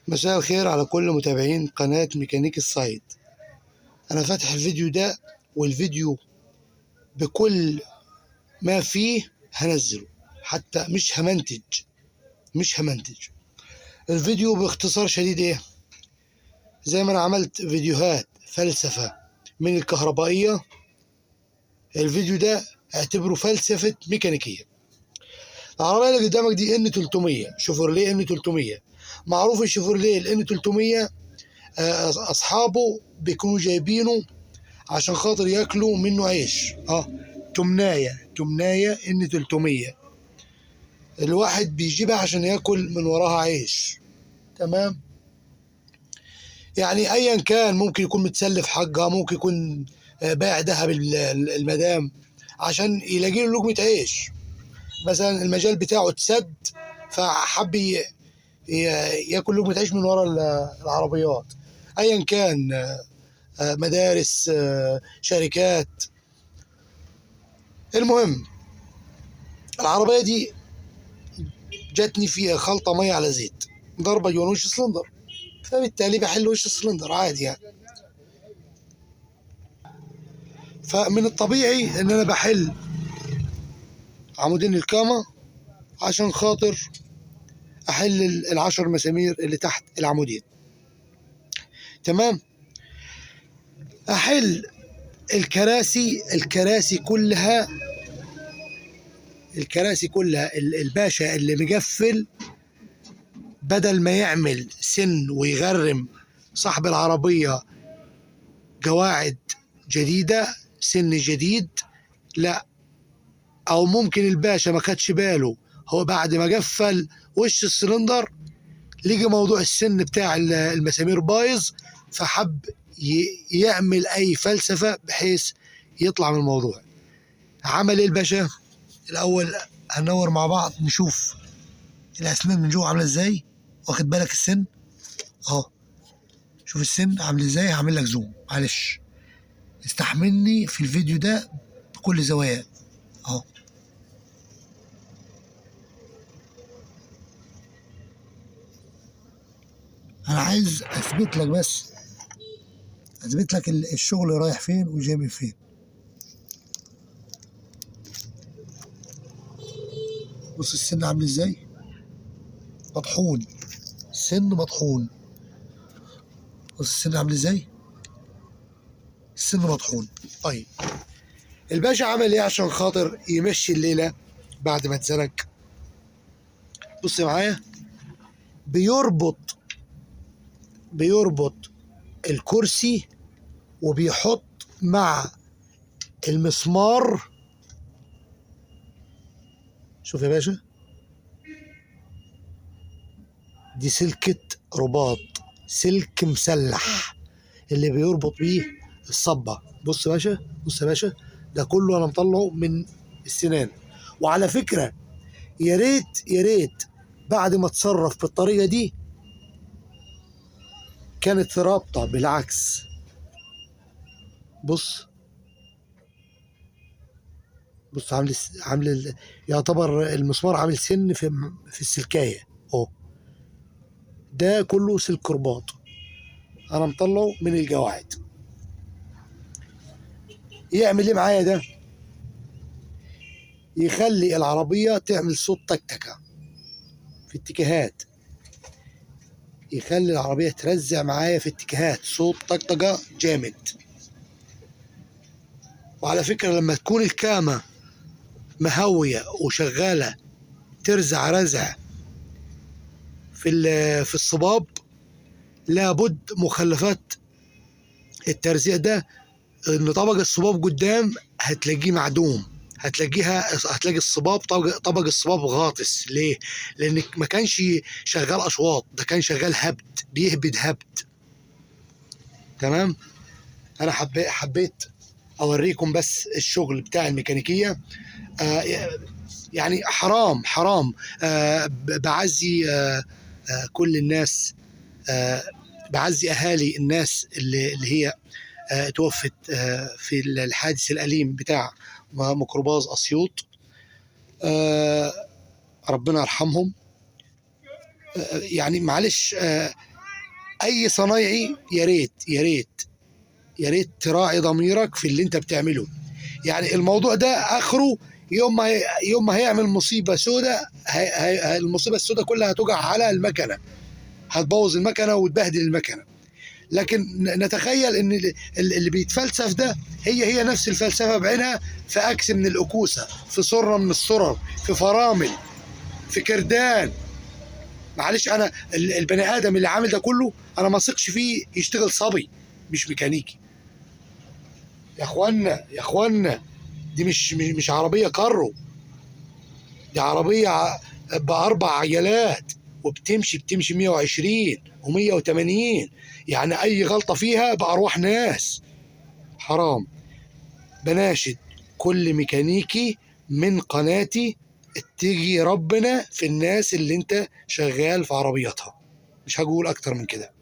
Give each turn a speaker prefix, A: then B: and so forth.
A: مساء الخير على كل متابعين قناة ميكانيك الصعيد. أنا فاتح الفيديو ده، والفيديو بكل ما فيه هنزله، حتى مش همنتج. الفيديو باختصار شديد إيه؟ زي ما أنا عملت فيديوهات فلسفة من الكهربائية، الفيديو ده اعتبره فلسفة ميكانيكية. العربية اللي قدامك دي N300، شوفرليه N300. معروف الشوفرليه ال N300، أصحابه بيكونوا جايبينه عشان خاطر ياكلوا منه عيش. تمناية N300، الواحد بيجيبها عشان ياكل من وراها عيش. تمام؟ يعني ايا كان، ممكن يكون متسلف حقها، ممكن يكون بايع ذهب المدام عشان يلاقي له لقمة عيش. مثلا المجال بتاعه اتسد، فحب ياكل لقمة عيش من ورا العربيات. ايا كان، مدارس، شركات. المهم العربية دي جاتني فيها خلطة مية على زيت، ضربة جوه وش سلندر، فبالتالي بحل وش السلندر عادي يعني. فمن الطبيعي ان انا بحل عمودين الكامة عشان خاطر احل العشر مسامير اللي تحت العمودين. تمام؟ احل الكراسي كلها، الكراسي كلها. الباشا اللي مقفل بدل ما يعمل سن ويغرم صاحب العربية قواعد جديدة، سن جديد، لا، او ممكن الباشا ما خدش باله، هو بعد ما قفل وش السلندر لقي موضوع السن بتاع المسامير بايظ، فحب يعمل اي فلسفة بحيث يطلع من الموضوع. عمل ايه الباشا؟ الاول هننور مع بعض نشوف الاسنان من جوه عامله ازاي. واخد بالك السن اهو، شوف السن عامل ازاي. هعمل لك زوم، معلش استحملني في الفيديو ده بكل زوايا اهو. انا عايز اثبت لك، بس اثبت لك الشغل رايح فين وجاي من فين. بص السن عامل ازاي، مطحون، سن مطحون. بص السن عامل ازاي، السن مطحون. طيب الباشا عمل ايه عشان خاطر يمشي الليلة بعد ما اتزنق؟ بص معايا، بيربط الكرسي وبيحط مع المسمار. شوف يا باشا، دي سلكة رباط، سلك مسلح اللي بيربط بيه الصبة. بص يا باشا، بص يا باشا، ده كله انا مطلعه من السنان. وعلى فكرة يا ريت يا ريت بعد ما اتصرف بالطريقة دي كانت رابطة، بالعكس. بص بص، عامل يعتبر المسمار عامل سن في السلكاية اهو. ده كله سلك رباط انا مطلعه من الجواعد. يعمل ايه معايا ده؟ يخلي العربية تعمل صوت تكتكة في اتجاهات، يخلي العربية ترزع معايا في اتجاهات، صوت طقطقة جامد. وعلى فكرة لما تكون الكامة مهوية وشغالة ترزع رزع في الصباب، لابد مخلفات الترزيع ده ان طبق الصباب قدام هتلاقيه معدوم، هتلاقي الصباب طبق الصباب غاطس. ليه؟ لان ما كانش شغال اشواط، ده كان شغال هبد، بيهبد هبد. تمام؟ انا حبيت اوريكم بس الشغل بتاع الميكانيكية. يعني حرام حرام. بعزي كل الناس، بعزي اهالي الناس اللي هي توفت في الحادث الأليم بتاع ميكروباص أسيوط. ربنا يرحمهم. يعني معلش، اي صنايعي يا ريت يا ريت يا ريت تراعي ضميرك في اللي انت بتعمله. يعني الموضوع ده اخره يوم ما هيعمل مصيبة سوداء، المصيبة السوداء كلها هتقع على المكنه، هتبوظ المكنه وتبهدل المكنه. لكن نتخيل ان اللي بيتفلسف ده هي نفس الفلسفة بعينها في اكس من الاكوسه، في سره من السرر، في فرامل، في كردان. معلش انا البني ادم اللي عامل ده كله انا ما اثقش فيه يشتغل صبي مش ميكانيكي. يا اخوانا يا اخوانا، دي مش عربية كارو، دي عربية باربع عجلات وبتمشي 120 و180، يعني اي غلطه فيها بارواح ناس. حرام. بناشد كل ميكانيكي من قناتي اتجي ربنا في الناس اللي انت شغال في عربيتها. مش هقول اكتر من كده.